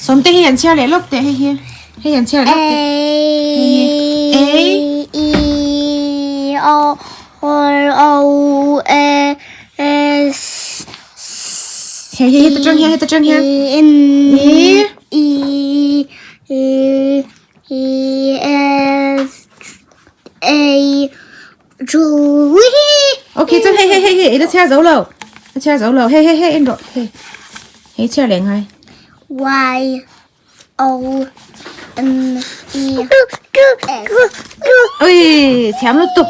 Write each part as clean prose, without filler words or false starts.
Sawmte hi an chhiar leh lawk teh hei hi. Hei an chhiar leh lawk teh. A E O R O A S Hei hei heta tang hian heta tang hian. N E E E E S A Ok chuan hei hei hei hei ila chhiar zo lo a chhiar zo lo hei hei hei en rawh hei hei chhiar leh ngai Y O N E S Ui thiam lutuk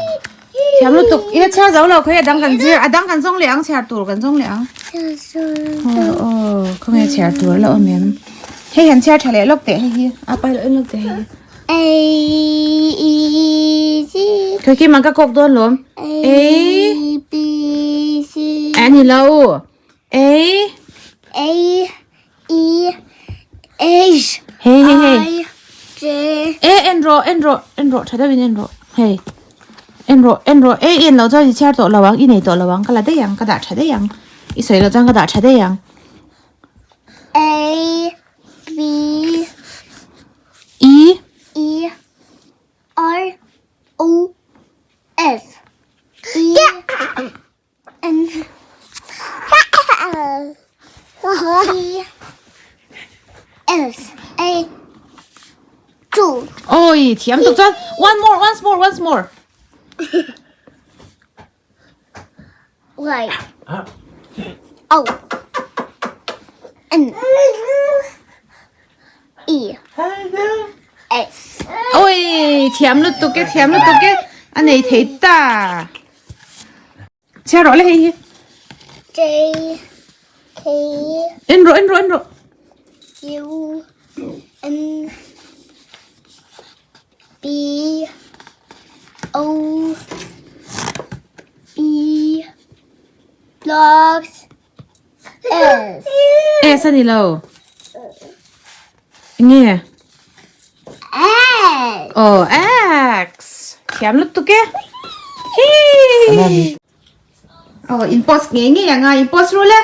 thiam lutuk ila chhiar zo lo khawi a dang kan zir a dang kan zawng leh ang chhiar tur kan zawng leh ang aw aw khawnge chhiar tur a la awm em hei han chhiar tha leh lawk teh hei hi a pai loh en lawk teh hei hi A E C Khoi khi mang ka kok dawn lawm. A B C A ni lo. A A E H Hei hei hei. I J A en rawh en rawh en rawh tha deuhin en rawh. Hei. En rawh en rawh A en lo chuan i chhiar tawh lo ang i nei tawh lo ang ka la daih ang ka dah tha daih ang. I sawi loh chuan ka dah tha daih ang. A B E E R O S E N E S A 2 Oi, thiam tuk chuan. One more, once more, once more. Y O N E S Oi, thiam lutuk e, thiam lutuk e. A nei thei ta. Chhiar rawh le hei hi. J K En rawh, en rawh, en rawh. U N B O B Blocks S. S a ni lo. Nge? S. Oh, X. Thiam lutuk e. Hi. Oh, in post nge nge anga in post ru le.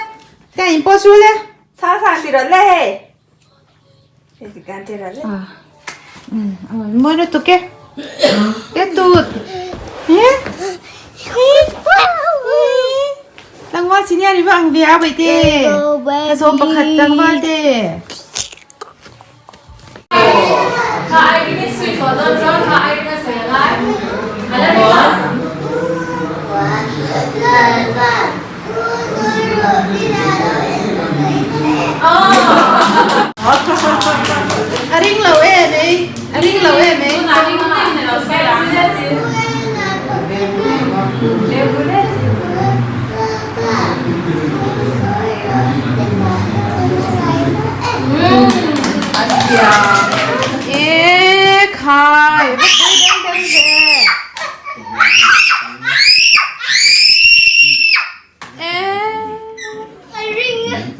Te in post ru le. Sang sang ti rawh le hei. Hei ti kan ti rawh le. Ah. Oh, mawi lutuk e. Te tut. Eh? Tlangval senior i va ang ve a baihte. Thazawm pakhat tlangval te. A ring lo em ei, a ring lo em ei. E khai, va pui deng deng ve.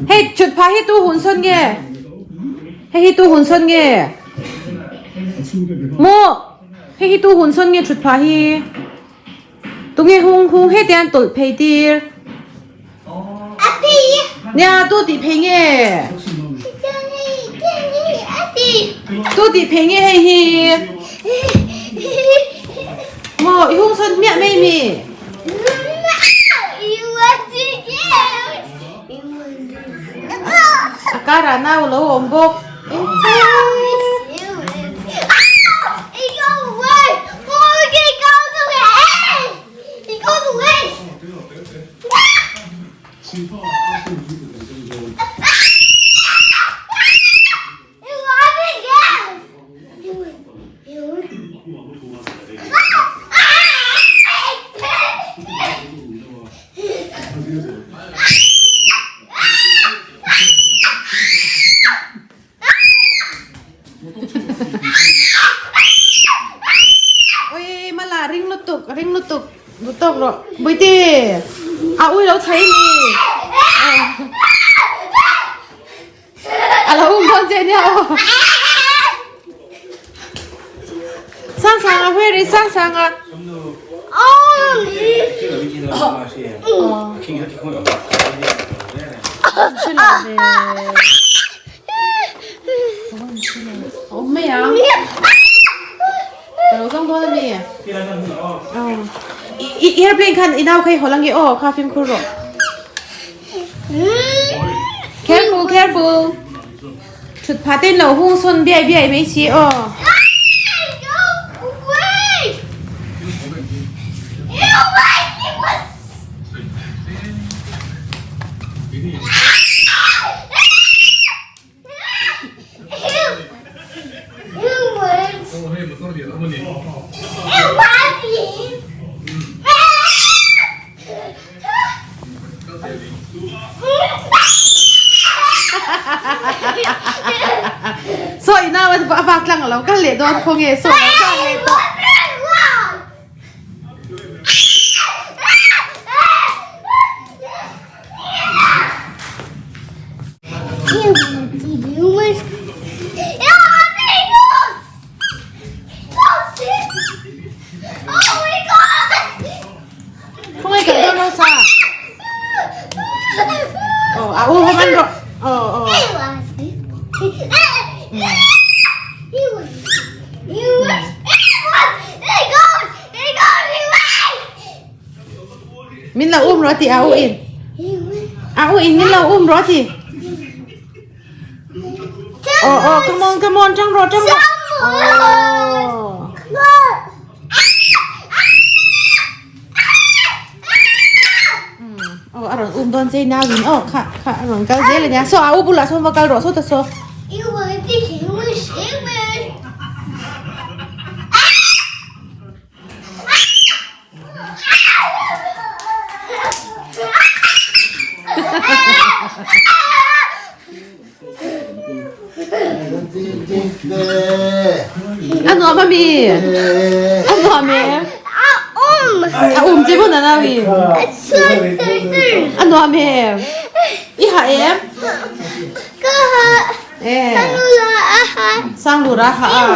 Hei chut phah hi tu hun sawn nge? Hei hi tu hun sawn nge? Maw? Hei hi tu hun sawn nge chut phah hi? Tunge hung hung heti an tawlh phei tir? Nia tu tih phei nge? Tu tih phei nge hei hi? Maw i hung sawn hmiah mai mi? A karah nau lo awm bawk. Oi mala ring lutuk ring lutuk duh tawk rawh Buite a ui lo chhai ni a lo um dawn che nia aw sang sang a where is sang sang a airplane khan i nau kha i hawl ange aw kha fimkhur rawh. Careful careful. Thut phah te in lo hung sawn biai biai mai si aw. Saw i nau a vak tlang a lo kal leh dawn khaw nge saw lo kal leh tawh. Khawngaih kan dawn lo sa. Oh, a u haman rawh. Oh, oh. Min lo um rawh ti a u in. A u in min lo um rawh ti. Oh, oh, come on, come on, tang rawh, tang rawh. Oh. Oh, a rawn um dawn che nau in. Oh, kha, kha, a rawn kal zel ania. So, a u bulah sawn va kal rawh, saw ta saw. A nuam a mi? A nuam e? A um. A um che mun ana mi? A nuam e? I ha em? Ka ha. E. Sanglura a ha. Sanglura ha a.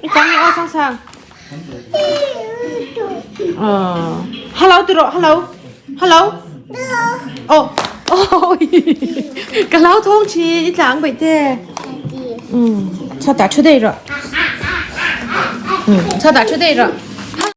I chang e aw sang sang. Hello ti rawh hello hello oh oh ka lau thawng thin i tlang bai te um chhuatah thu daih rawh um chhuatah thu daih rawh.